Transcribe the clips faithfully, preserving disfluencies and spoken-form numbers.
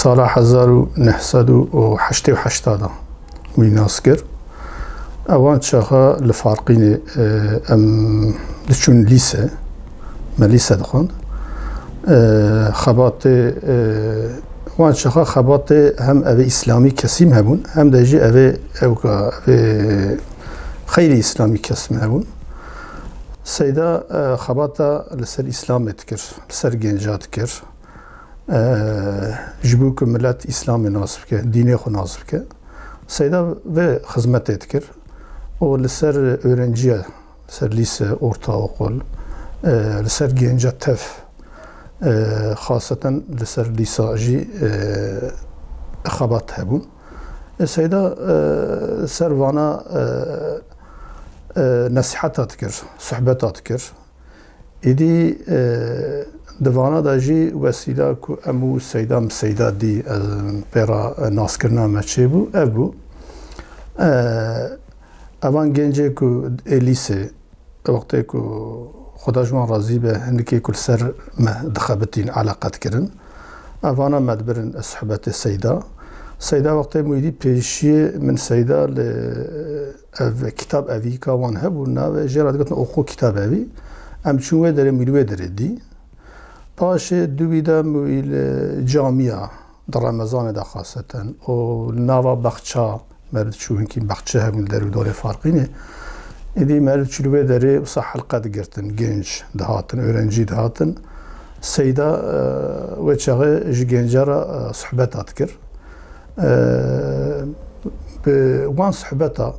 Sala hezar û neh sed û heştê û heşt de wî nas kir. Ewan çaxa li Farqînê, e, em diçûn lîse, me lîse dixwend. E, xebatê, e, wan çaxa xebatê hem evê îslamî kesîm hebûn, hem de jî evê ewka, evê xeyrî îslamî kesîm hebûn. Seyda, e, xebata li ser îslamê dikir, li ser genca dikir. E, ji bo ku milet îslamê nas bike, dînê xwe nas bike. Seyda vê xizmetê dikir û li ser öğrenciya, li ser lîse, ortaokul, e, li ser genca tev, e, xaseten li ser lîsa jî, e, xebat hebûn. E, Seyda, e, ser vana, e, e, nesîheta dikir, sohbeta dikir. Êdî, e, di vana de jî wesîla ku em û Seyda, min Seyda dî, e, pêra, e, naskirina me çêbû, ev bû. E, evan gencê ku ê lîsê, wextê ku Xweda ji wan razî be, hindikê ku li ser me dixebitîn, eleqe dikirin. Evana me dibirin sohbetê Seyda. Seyda wextê Muîdî pêşiyê min Seyda li ev kitab evî ka wan hebû, navê jê re digotin Oqû Kitab Evî. Em çûn wê derê, mûî li wê derê dî. Paşê di wî de mûî li camiya, di Remezanê de xaseten, û li nava baxça, meriv çû hinkî baxçe hebûn li der û dorê Farqînê. Êdî meriv çû li wê derê wisa helqe digirtin, genc dihatin, öğrenci dihatin. Seyda, e, wê çaxê ji genca re, e, sohbeta dikir. E, bi wan sohbeta,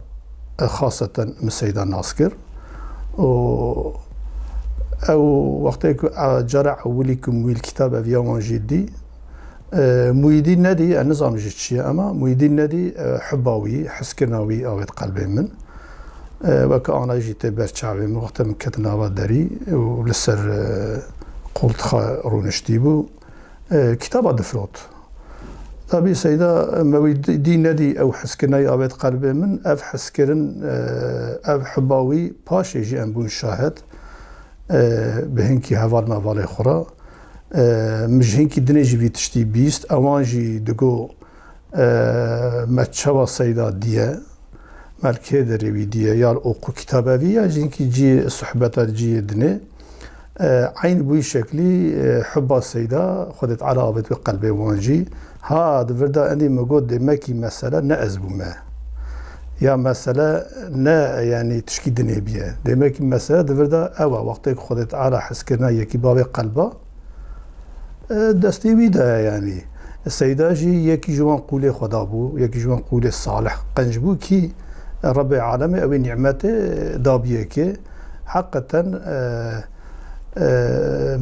e, xaseten min Seyda nas kir. Û ew wextê ku, e, cara ewilî ku Muî li kitab eviya wan jî dî, e, Muîdî nedî, e, nizam ji çi ye, ema Muîdî nedî, e, hubba wî, hizkirina wî avêt qelbê min. E, weke ana jî tê ber çavê min, wextê min ket nava derî û li ser, e, qoltixa rûniştî bû. E, kitaba difirot. Tabî Seyda, me wî dî, dî nedî ew hizkirina wî avêt qelbê min. Ev hizkirin, e, ev hubba wî paşê jî em bûn şahed. E, bi hinkî heval mevalê xwe re. E, min ji hinkî dinê jî vî tiştî bîst. Ewan jî digo, e, me çawa Seyda diye. Me li kê derê wî diye, ya li Oqû Kitab Evî ya jî hinkî cihê sohbeta cihê dinê. E, eyn bi wî şeklî, e, hubba Seyda, Xwedê Teala avêt wê qelbê wan jî. Ha, di vir de endî min got, demekî mesele ne ez bûme. Ya mesele ne, yanî tişkî dinê biye. Demekî mesele di vir de ew e, wextê ku Xwedê Teala hizkirina yekî bavê qelba, e, destê wî de ye, yanî. Seyda jî yekî ji wan qûlê Xweda bû, yekî ji wan qûlê salih, qenc bû kî Rebbê alemê ew ê nîmetê dabiyekê. Heqeten, e, e,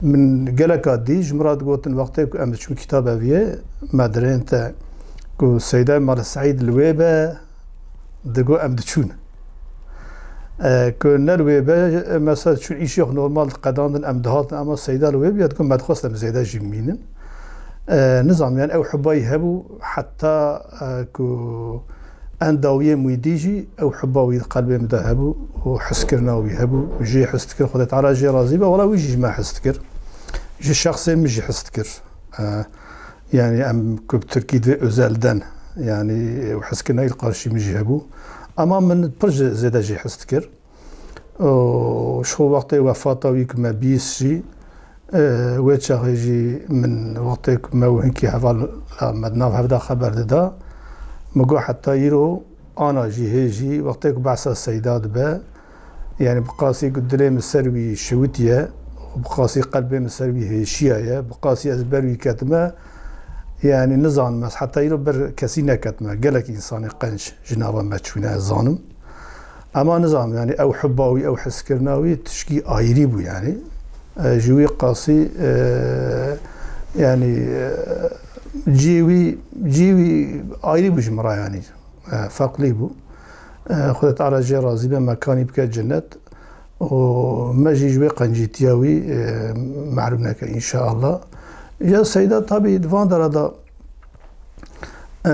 min geleka dî, ji min re digotin, wextê ku em diçûn kitab eviyê, me dirên te ku Seyda Mala Seîd li wê be, digo em diçûn. E, ku ne li wê be, mesela çûn îşê xwe normal diqedandin, em dihatin, ema Seyda li wê bûye, digo me dixwest em zêde jî bimînin. E, nizam, yani ew hubbayî hebû, heta, e, ku en dawiyê Muîdî jî ew hubba wî di qelbê min de hebû û hizkirina wî hebû. Jê hez dikir, Xwedê Teala jê razî be, wela wî jî ji me hez dikir. Ji şexsê min jî hez dikir. E, yani em ku bi Tirkî divê özelden, yani ew hizkirina wî li qarşî min jî hebû. Ema min pir ji zêde jê hez dikir. Û ji xwe wextê wefata wî ku me bîst jî, e, wê çaxê jî min wextê ku me û hinkî hevala me di nav hev de xeber dida, min got heta îro ana jî hê jî wextê ku behsa Seyda dibe, yani bi qasî ku dilê min ser wî şewitiye û bi qasî qelbê min ser wî hêşiyaye, bi qasî ez ber wî ketime, yani nizanim ez heta îro ber kesî neketime. Gelek însanê qenc ji nava me çûne ez zanim. Ema nizam, yani ew hibba wî, ew hizkirina wî tişkî ayrî bû yani. E, ji wî qasî, e, yani, e, cihê wî, cihê wî ayrî bû ji min re yani. E, ferqlî bû. E, Xwedê Teala jê razî be, mekanî bike cennet. Û me jî ji wê qencîtiya wî, e, mehrûm neke înşaallah. Ya Seyda tabî di van dera de, e,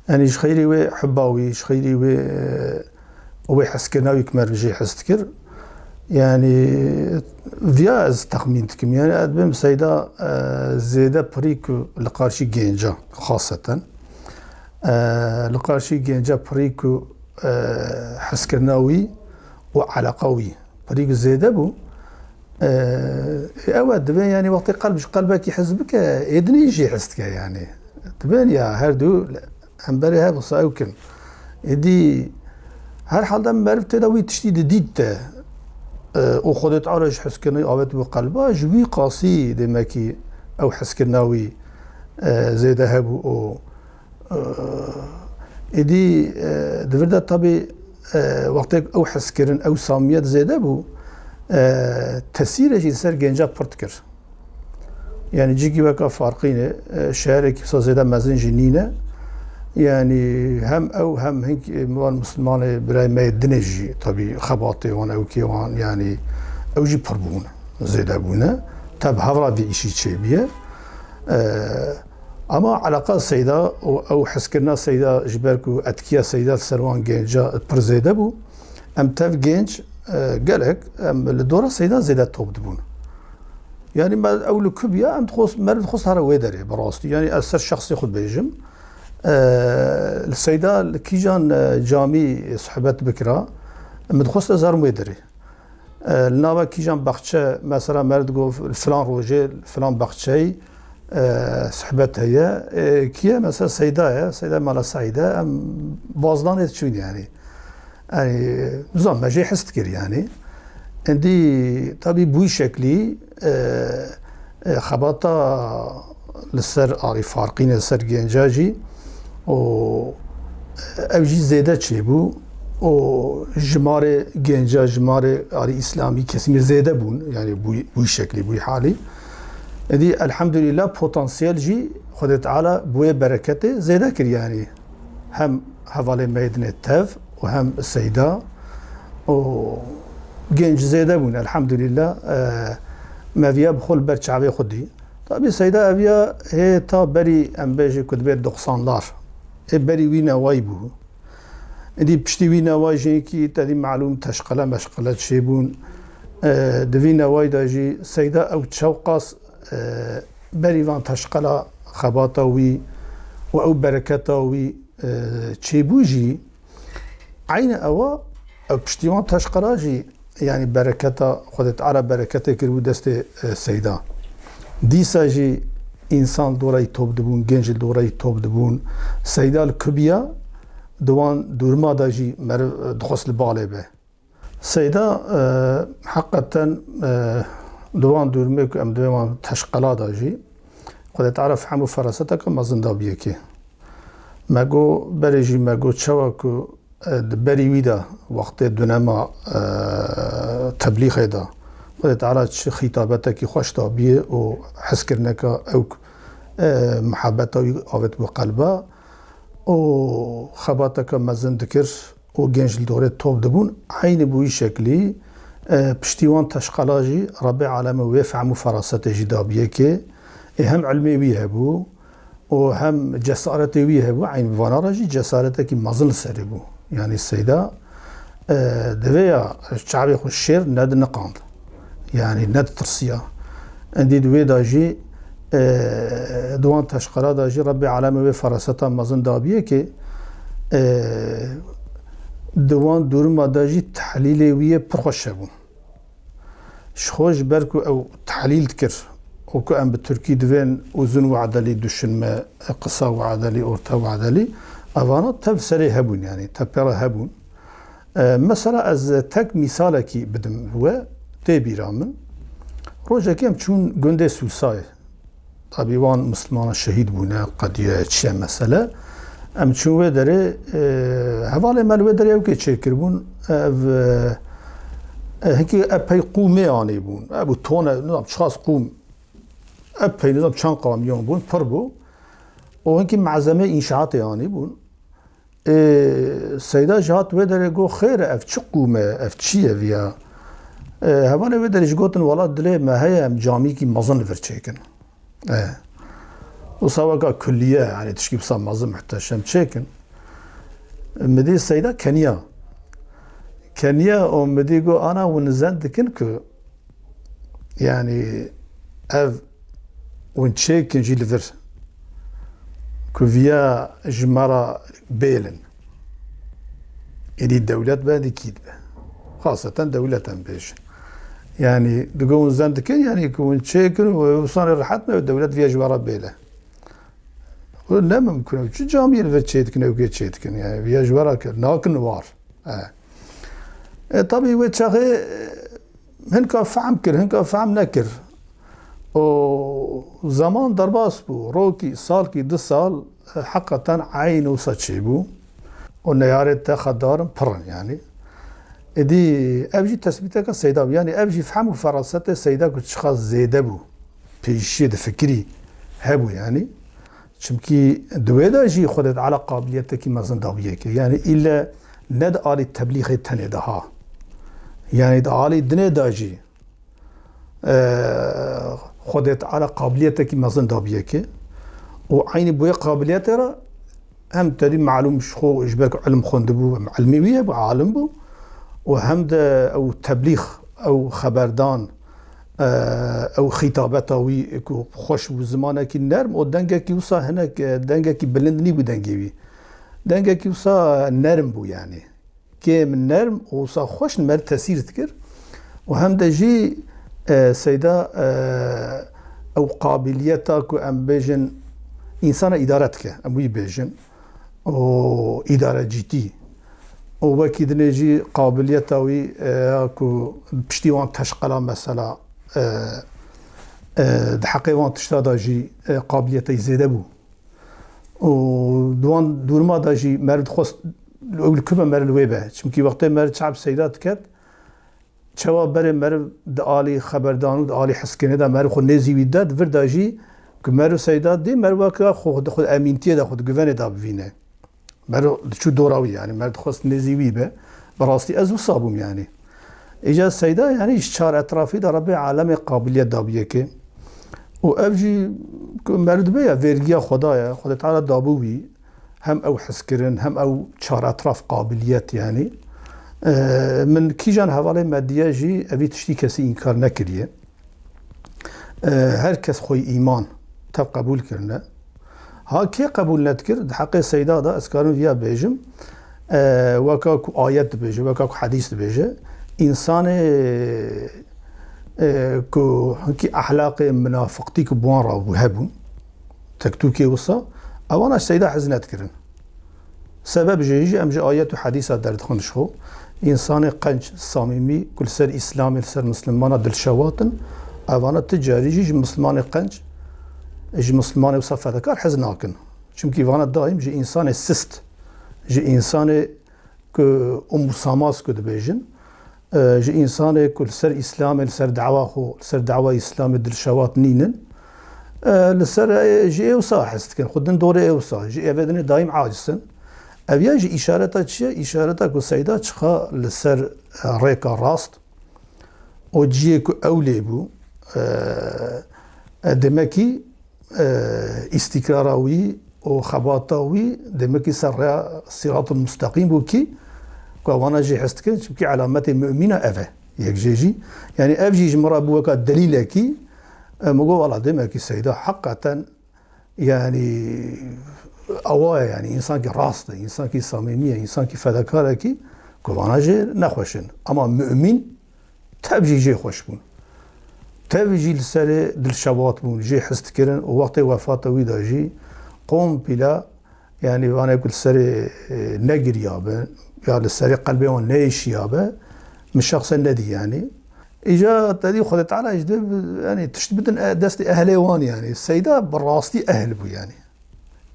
yani ji xeyrî wê hibba wî, ji xeyrî wê, e, wê hezkirina wî ku meriv jê hez dikir. Yani viya ez texmîn dikim. Yani ez dibêm Seyda, e, zêde pirî ku li qarşî gênca xaseten, e, li qarşî gênca pirî ku, e, hezkirina wî û eleqa wî pirî ku zêde bû. E, ew e, divê yani wextê qelb ji qelbekî hez bike, ê dinê jî hez dike yani. Dibên ya her du hemberê hev wisa ew kin. Êdî her halde meriv tê de wî tiştî didît de, e, û Xwedê Teala ji hezkirinê avêt bi qelba, ji wî qasî demekî ew hezkirina wî, e, zêde hebû û, e, êdî, e, di vir de tabî, e, wextê ew hezkirin, ew samiyet zêde bû, e, tesîrê jî ser gênca pir dikir. Yani cîkî weka Farqînê, e, şeherekî wisa zêde mezin jî nîne. Yani hem ew hem hink, e, wan Mislimanê birayê me yê dinê jî tabî xebatê wan, ewkê wan, yani ew jî pir bûne, zêde bûne. Tev hevra vî îşî çêbûye. E, ama eleqa Seyda û ew hezkirina Seyda ji ber ku etkiya Seyda li ser wan gênca pir zêde bû. Em tev gênc, e, gelek em li dora Seyda zêde top dibûn. Yani me ew li ku biya, em dixwest, meriv dixwest here wê derê, bi rastî. Yani ez ser şexsê xwe dibêjim. E, li Seyda li kîjan, e, camî sohbet bikira, min dixwest ez herim wê derê. E, li nava kîjan baxçe, mesela meriv digot, li filan rojê, li filan baxçeyî, e, sohbet heye. E, kî ye? Mesela Seyda ye, Seyda Mala Seîd e, em bazdanê diçûn yani. Yani, nizam me jê his dikir yani. Endî tabî bûyî şeklî, e, e, xebata li ser arî Farqînê, li ser gênca jî û ev jî zêde çêbû û jimarê gênca, jimarê arî îslamî kesimê zêde bûn. Yani bûyî, bûyî şeklî, bûyî halî. Endî elhamdülillah potansiyel jî Xwedê Teala bi wê bereketê zêde kir yani. Hem hevalê me yê dinê tev û hem Seyda û genc zêde bûn, elhamdülillah. E, me viya bi xwe li ber çavê xwe dî. Tabî Seyda eviya hê ta berî, em bêjî ku dibê doxsanlar. Ê berî wî newayî bû. Êdî piştî wî newayî jî kî te dî malûm teşqele meşqele çêbûn. E, di vî newayî de jî Seyda ew çewqas, e, berî van teşqela xebata wî û ew bereketa wî, e, çêbû jî, eynî ewa, ew piştî wan teşqela jî, yanî bereketa, Xwedê Teala bereketê kiribû destê, e, Seyda. Dîsa jî însan li dorayî top dibûn, genc li dorayî top dibûn. Seyda li ku biya, di wan dûrima de jî meriv, e, dixwest li balê be. Seyda, e, heqeten, e, di wan dûrimê ku em di vê wan teşqela de jî, Xwedê Teala fehm û feraseteke mezin dabiye kê. Me got, berê jî me got, çawa ku, e, di berî wî de, wextê dunema, e, teblîxê de, Xwedê Teala çi xîtabetekî xweş dabiye û hezkirineke ewk, e, muhabeta wî avêt bo qelba û xebateke mezin dikir. û genc li dorê top dibûn, eynî bi wî şeklî, e, piştî wan teşqela jî Rebbê Alemê wê fehm û ferasetê jî dabiye kê, ê hem ilmê wî hebû û hem cesaretê wî hebû, eynî bi vana re jî cesaretekî mezin li serê bû. Yanî Seyda, e, divê ya çavê xwe şêr nediniqand. Yanî nedirsiya. Endî di wê de jî, e, di wan teşqela de jî Rebbê Alemê wê feraseta mezin dabiye kê, e, di wan duruma de jî tehlîlê wî yê pir xweş hebû. Ji xwe ji ber ku ew tehlîl dikir û ku em bi tirkî divên uzun vadelî, düşünme, kısa vadeli, orta vadeli, evana tev serê hebûn, yanî tev pê re hebûn. E, mesela ez tek mîsalekî bidim we, tê bîra min. Rojekê em çûn gundê Sûsayê. Tabî wan Mislimanan şehîd bûne, qediye, çi ye mesele. Em çûn wê derê, e, hevalê me li wê derê ew kê çêkiribûn, ev, e, e, hinkî epey qûmê anîbûn. Ev bû tone, nizam çiqas qûm, epey nizam çend kamyon bûn, pir bû. Û hinkî malzemê înşaatê anîbûn. Ê, Seyda jî hat wê derê got, "Xêr e, ev çi qûm e, ev çi ye viya?" Ê, hevalê wê derê jî gotin, "Wela dilê me heye, em camîkî mezin li vir çêkin." Ê, wisa weka kulliye, yanî tişkî wisa mezin muhteşem çêkin. Min dî Seyda keniya. Keniya û min dî got, ana hûn zend dikin ku, yanî, ev hûn çêkin jî li vir, ku viya ji me re bêlin. Êdî dewlet be, dî kî dibe? Xaseten dewlet em bêjin. Yanî, digo hûn zend dikin, yanî ku hûn çêkin û wisa rehet ne, dewlet viya ji we re bêle. Û ne mimkun e. Çi camiyê li vir çê dikin, ewkê çê dikin? Yani, viya ji we re kir, nakin war. E. E, tabii wê çaxê, e, hinka fehm kir, hinka fehm nekir. O zaman derbas bû. Rokî, salkî, du sal, e, heqeten eyn wisa çêbû. O neyarê te xedarin pirin yani. Êdî ev jî tesbîteke Seyda bû. Yani ev jî fehm û ferasetê Seyda ku çiqa zêde bû. Pêşiyê di fikirî hebû yani. Çimkî di wê de jî Xwedê Teala qabiliyetekî mezin dabû yekê. Yani îlle ne di alî teblîxê tenê de ha. Yani di alî dinê de jî, e, Xwedê Teala qabiliyetekî mezin dabû yekê. Û eynî bi wê qabiliyetê re hem tedî malûm ji xwe, ji ber ku ilm xwendibû, hem ilmî wî hebû, alim bû. Û hem de ew teblîx, ew xeberdan, e, ew xîtabeta wî ku xweş bû, zimanekî nerm û dengekî wisa hinek, e, dengekî bilind nîbû dengê wî. Dengekî wisa nerm bû yani. Kêm nerm û wisa xweş li me tesîr dikir. Û hem de jî, e, Seyda, e, ew qabiliyeta ku em bêjin însana îdare dike, em wî bêjin. û îdarecîtî û wekî dinê jî qabiliyeta wî, e, ya ku piştî wan teşqela mesela, e, e, di heqê wan tişta de jî, e, qabiliyeta wî zêde bû. Û di wan dûrima de jî meriv dixwest ew li ku be, meriv li wê be. Çimkî wextê meriv çap Seyda diket, çawa berê meriv di alî xeberdan û di alî hezkirinê de meriv xwe nêzî wî de, di vir de jî ku meriv Seyda dî, meriv weke xwe, xwe di emîntiyê de, xwe di guvenê de bivîne. Meriv diçû dora wî, yani meriv dixwest nêzî wî be. Bi rastî ez wisa bûm yani. Îca Seyda yani ji çar etrafî de Rebbê alemê qabiliyet dabû yekê. Û ev jî ku meriv dibe ya vergiya Xweda ye, Xwedê Teala dabû wî. Hem ew hezkirin, hem ew çar etraf qabiliyet yani. E, min kîjan hevalê me diye jî evî tiştî kesî înkar nekiriye. E, her kes xwe îman tev qebûl kirine. Ha kê qebûl nedikir, di heqê Seyda de ez karim viya bêjim, e, weka ku ayet dibêje, weka ku hedîs dibêje, însanê, e, ku hinkî ehlaqê minafiqtî ku bi wan re bû, hebûn, tektûkê wisa, ewana Seyda hez nedikirin. Sebeb jê jî em ji ayet û hedîsa derdixin ji xwe. Însanê qenc, samîmî, ku li ser Îslamê, li ser Mislimana dilşewat in, evana ti carî jî ji Mislimanê qenc, ji Mislimanê wisa fedekar hez nakin. Çimkî vana daîm ji însanê sist, ji însanê ku umursamaz ku dibêjin, e, ji însanê ku li ser Îslamê, li ser dawa xwe, li ser dawa Îslamê dilşewat nînin, e, li ser, e, ji ê wisa hez dikin, xwe din dorê ê wisa, ji ê ve dinê daîm aciz in. Ev ya jî îşareta çi ye? Îşareta ku Seyda çiqa li ser, e, rêka rast û cihê ku ew lê bû, e, e, demekî e, îstîkrara wî û xebata wî demekî ser rêya sîratul musteqîm bû kî ku wana jî hez dikin, çimkî elametê mumîna ev e. Yek jê jî, yani ev jî ji min re bû weka delîlekî, e, min got, wala demekî Seyda heqeten yani ewa ye, yani însankî rast e, însankî samîmî ye, însankî fedakarekî ku vana jê nexweş in. Ama mumîn tev jî jê xweş bûn. Tev jî li serê dilşewat bûn, jê hez dikirin û wextê wefata wî de jî kompîla, yani vanê ku li serê, e, negiriyabe ya li serê qelbê wan neêşiyabe, min şexsen nedî yani. Îca te dî Xwedê Teala ji dê, yani tişt bidin, e, destê ehlê wan yani. Seyda bi rastî ehl bû yani.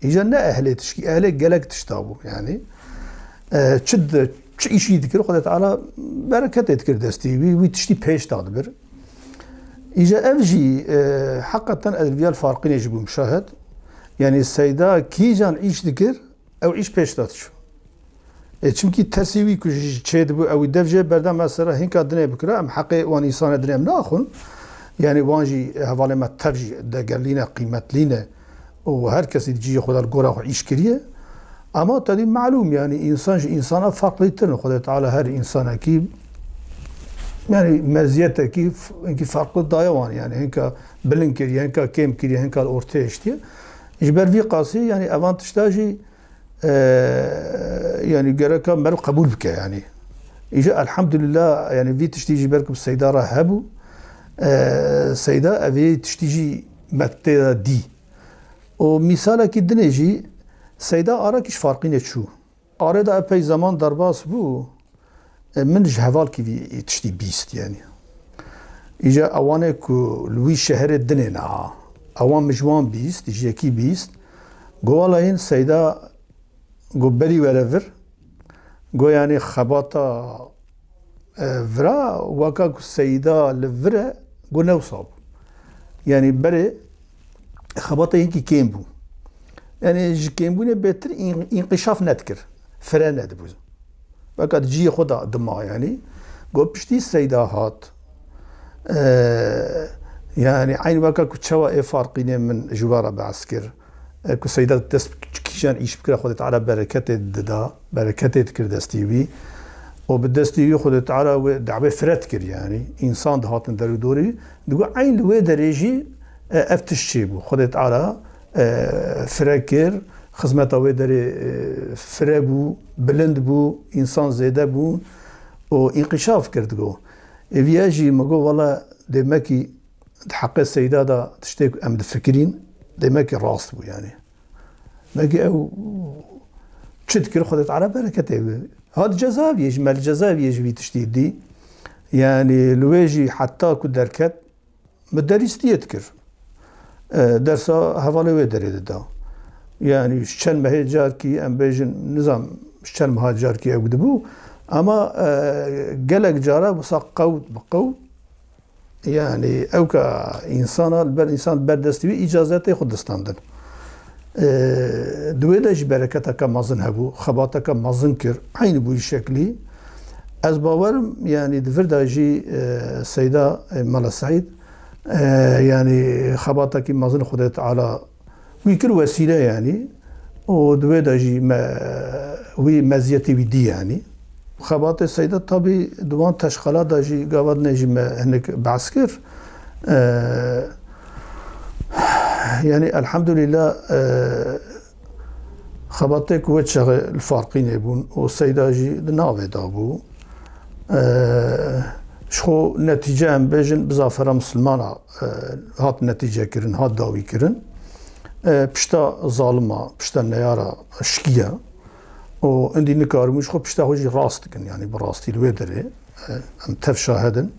Îca ne ehlê tişkî, ehlê gelek tişta bû yani. E, çi di, çi îşî dikir, Xwedê Teala bereketê dikir destî wî, wî tiştî pêş da dibir. Îca ev jî, e, heqeten ez viya li Farqînê jî bûm şahid. Yani Seyda kîjan îş dikir, ew îş pêş da diçû. E, çimkî tersî wî ku jî çê dibû, ew dev jê berda mesela hinka dinê bikira, em heqê wan îsane dinê em naxwin. Yani wan jî hevalê me tev jî degerlî ne, qîmetlî ne û her kesî di cihê xwe de li gora xwe îş kiriye. Ama tedî malûm, yani, însan ji însana farqlîtir in. Xwedê Teala her însanekî, yani, meziyetekî f-, hinkî farqli daye wan, yani, hinka bilind kiriye, hinka kêm kiriye, hinka li ortê hiştiye. Ji ber vî qasî, yani, evan tişta jî, e, yani, gereka meriv qebûl bike, yani. Îja elhamdulillah, yani, vî tiştî jî ber ku bi Seyda re hebû, e, Seyda evê tiştî jî me tê de dî. Û mîsalekî dinê jî Seyda Arakî ji Farqînê çû. Arê de epey zeman derbas bû, e, min ji hevalkî vî tiştî bîst, yani. Îja ewanê ku li wî şeherê dinê niha. Ewan min ji wan bîst, ji yekî bîst. Go wela hîn Seyda go berî were vir. Go, yani, xebata, e, vira, weka ku Seyda li vir e, go ne wisa bû. Yani, berê xebata hinkî kêm bû. Yani, ji kêmbûnê bêtir în-, înqîşaf nedikir. Fire nedibû. Weka di cihê xwe de dima, yani. Go piştî Seyda hat. E, yani, eyn weka ku çawa ê Farqînê min ji we re behs kir. E, ku Seyda dest bi kîjan îş bikira, Xwedê Teala bereketê dida, bereketê dikir destî wî. Û bi destî wî Xwedê Teala wê dawê fire dikir, yani. Însan dihatin der û dorê wî. Digo eyn li wê derê jî, e, ev tişt çêbû. Xwedê Teala, e, fire kir, xizmeta wê derê, e, fire bû, bilind bû, însan zêde bûn û înqîşaf kir digo. Ê viya jî min got, wela dê mekî di heqê Seyda de tiştê ku em difikirîn, dê mekî rast bû, yani. Mekî ew çi dikir, Xwedê Teala bereketê bi. Hat cezaeviyê jî, me li cezaeviyê jî vî tiştî dî. Yani, li wê jî heta ku derket, bi derîstiyê dikir. E, dersa hevalê wê derê dida. Yani, ji çend mehê carkî, em bêjin, nizam, ji çend meha carkî ew dibû. Ama, e, gelek cara wisa qewt bi qewt, yani, ew ka însana, li ber însan, li ber destî wî îcazetê xwe distandin. E, di wê de jî bereketeke mezin hebû, xebateke mezin kir, eynî bûyî şeklî. Ez bawer im, yani, di vir de jî, e, Seyda, e, Mela Seîd, e, yani, xebatekî mezin Xwedê Teala wî kir wesîle, yani, û di wê de jî me, wî meziyetê wî dî, yani. Xebatê Seyda tabî di wan teşxela de jî gava dinê jî me hinek behs kir. E, yani, elhamdülillah, e, xebatê ku wê çaxê li Farqînê bûn û Seyda jî di navê de bû. E, ji xwe netîce em bêjin bi zafera misilmana, e, hat netîce kirin, hat dawî kirin. E, pişta zalima, pişta neyara şikiye. Û indî nikarin ji xwe pişta xwe jî rast dikin, yani bi rastî li wê derê, e, em tev şahid in.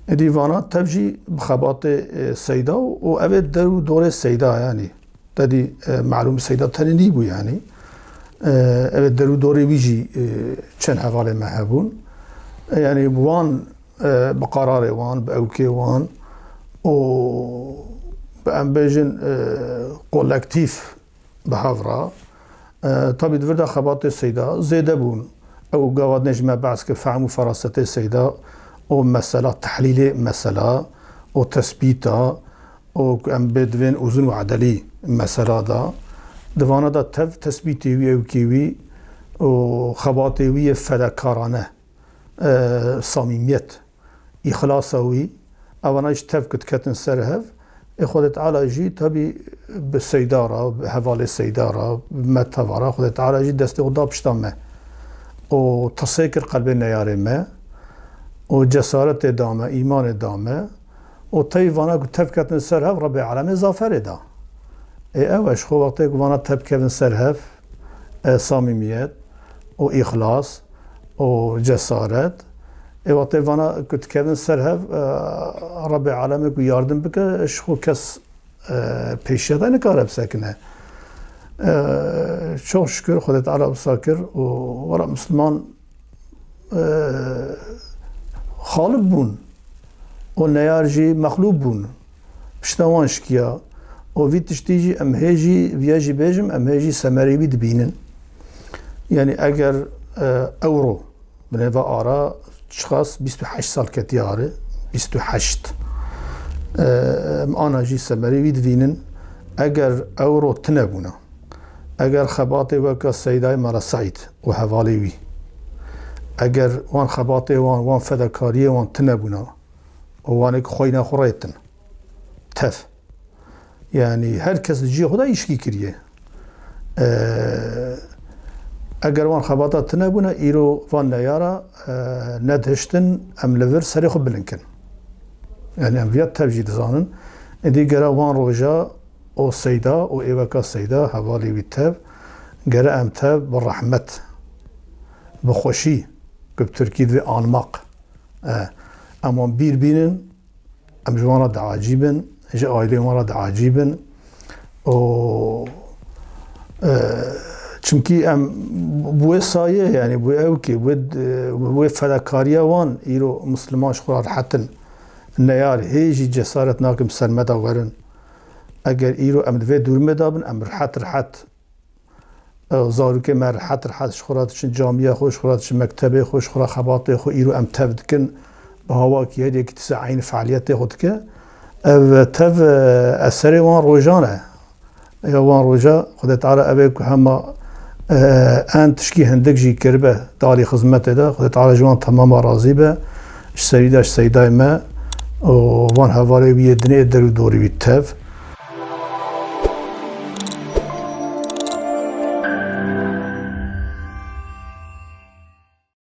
Êdî vana tev jî bi xebatê, e, Seyda û, û ev ê der û dorê Seyda, yani. Te dî, e, malûm Seyda tenê nîbû, yani. E, ev ê der û dorê wî jî, e, çend hevalê me hebûn. E, yani wan, e, bi qararê wan, bi ewkê wan û bi, em bêjin, e, kolektîf bi hev re. E, tabî di vir de xebatê Seyda zêde bûn. Ew gava dinê ji me behs kir, fehm û ferasetê Seyda û mesela, tehlîlê mesela û tesbîta û ku em bê divên uzun û edelî mesela da. Di vana da tev tesbîtê wî, ewkê wî û xebatê wî yê fedekarane, e, samîmiyet, îxlasa wî, evana jî tev ku diketin ser hev, ê Xwedê Teala jî tabî bi Seyda re, bi hevalê Seyda re, bi me teva re, Xwedê Teala jî destê xwe da pişta me. Û tirsê kir qelbê neyarê me, û cesaretê da me, îmanê da me, û tey vana ku tev ketin ser hev, Rebê Alemê zaferê da. Ê ew e, ji xwe wextê ku vana tev kevin ser hev, e, samîmiyet û îxlas û cesaret. Ê wextê vana ku dikevin ser hev, e, Rebê Alemê ku yardim bike, ji xwe kes, e, pêşiya te nikare bisekine. E, çok şükür Xwedê Teala wisa kir û wela Misliman, e, xalib bûn û neyar jî mexlûb bûn. Pişta wan şikiya. Û vî tiştî jî em hê jî, viya jî bêjim, em hê jî semerê wî dibînin. Yani eger, e, ewro binêva ara çiqas bîst û heşt sal ketiye arê, bîst û heşt. E, em ana jî semerê wî divînin. Eger ewro tune bûna, Eger xebatê weka Seydayê Mela Seîd û hevalê wî, eger wan xebatê wan, wan fedakariyê wan tune bûna û wanê ki xweyna xwe rêtin, tev. Yanî her kes di cihê xwe de îşkî kiriye. Eee, eger wan xebata tune bûne, îro van neyara, eee, nedihiştin, em li vir serê xwe bilind kin. Yanî em viya tev jî dizanin. Êdî gere wan roja o Seyda û êveka Seyda, hevalê wî tev, gere em tev bi rehmet, bi xweşî, ku bi tirkî divê anmak, e, em wan bîr bînin, em ji wan re diacîbin, ji aîleyên wan re diacîbin. Û, e, çimkî em bi wê sayê, yanî bi wê ewkê, bi wê, bi wê fedakariya wan îro Misliman ji xwe re rehet in. Neyar hê jî cesaret nakin bi ser me de werin. Eger îro em di vê dûrmê de bin, em rehet rehet, e, zarokê me rehet rehet ji xwe re diçin camiya xwe, ji xwe re diçin mektebê xwe, ji xwe re xebatê xwe îro em tev dikin. Bi hawakî her yekî dise eynî fealiyetê xwe dike. Ev tev, e, eserê wan rojan e. Ya wan roja Xwedê Teala ev ê ku hema, e, en tişkî hindik jî kiribe dalî xizmetê de, Xwedê Teala ji wan temama razî be. Ji serî de, ji Seydayê me û van hevalê wî yê dinê der û dorî wî tev.